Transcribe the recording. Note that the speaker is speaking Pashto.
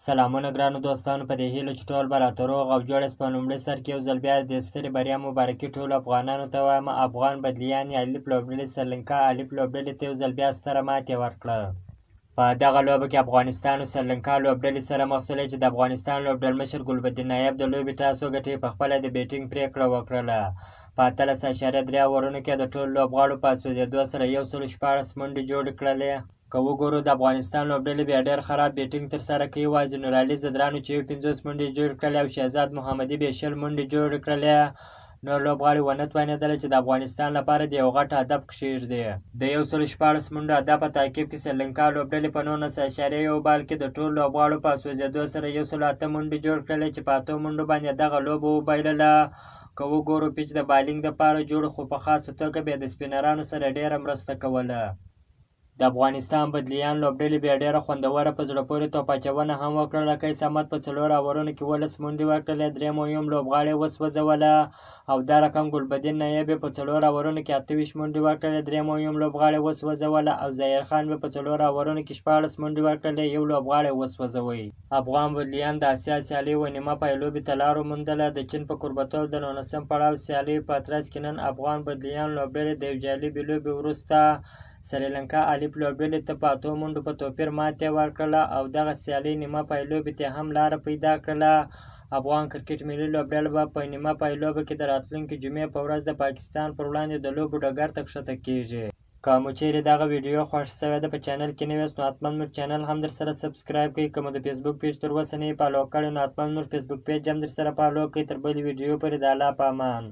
سلامونه ګرانو دوستانو، په دې هیله چې ټول به راته روغ او جوړ یاست. په لومړي سر کې یو ځل بیا د سترې بریا مبارکي ټولو افغانانو ته وایم. افغان بدلیان یا الف لوبډلې سریلانکا الف لوبډلې ته یو ځل بیا ستره ماتې ورکړه. په دغه لوبه کې افغانستان او سریلانکا لوبډلې سره مخ شولې چې د افغانستان لوبډلمشر ګلبدین نایب د لوبې ټاس وګټي، په خپله د بیټینګ پرېکړه وکړله. په 18.3 اورونو کې د ټولو لوبغاړو په سوځېدو سره 116 منډې جوړې کړلې. که وګورو د افغانستان لوبډلې بیا ډېر خراب بیټینګ ترسره کوي. یوازې نورعلي ځدرانو چې 51 منډې جوړې کړلې او شهزاد محمدي بیا 20 منډې جوړې کړلې. نور لوبغاړي ونه توانېدل چې د افغانستان لپاره د یو غټ هدف کښېږدي. د 116 منډو هدف په تعقیب کې سریلانکا لوبډلې په 19.1 بال کې د ټولو لوبغاړو په سوځېدو سره 108 منډې جوړ کړلې چې په 8 منډو باندې دغه لوبه وبایلله. که وګورو پیچ د بالینګ دپاره جوړ، خو په خاصه توګه بیا د سپینرانو سره ډېره مرسته کوله. د افغانستان بدلیان لوبډلې بیا ډېره خوندوره په زړه پورې توپ اچونه هم وکړله. قیس احمد په 4 اورونو کې 17 منډې ورکړلې، 3 مهم لوبغاړي وسوځوله او دا رقم ګلبدین نایب یې په 4 اورونو کې 28 منډې ورکړلې، 3 مهم لوبغاړي وسوځوله او ظاهر خان بیا په 4 اورونو کې 16 منډې ورکړلې، یو لوبغاړی وسوځوی. افغان بدلیان د اسیا سیالیو نیمه پایلوبې ته لار وموندله. د چین په کوربتوب د 19 پړاو سیالیو په ترڅ کې نن افغان بدلیان لوبډلې د یو جالبې لوبې وروسته سریلانکا الف لوبډلې ته په 8 منډو په توپیر ماتې ورکړله او دغه سیالۍ نیمه پایلوبې ته هم لاره پیدا کړله. افغان کرکټ ملي لوبډله به په نیمه پایلوبه کې د راتلونکې جمعې په ورځ د پاکستان پر وړاندې د لوبو ډګر ته کښته کیږي. که مو چیرې دغه ویډیو خوښ شوې ده، په چینل کې نوی یاست نو حتما موږ چینل هم درسره سبسکرایب کړئ. که مو د فیسبوک پیج تر اوسه نه وي فالو کړی نو حتما موږ فیسبوک پیج هم درسره فالو کړئ. تر بلې ویډیو پورې د الله په امان.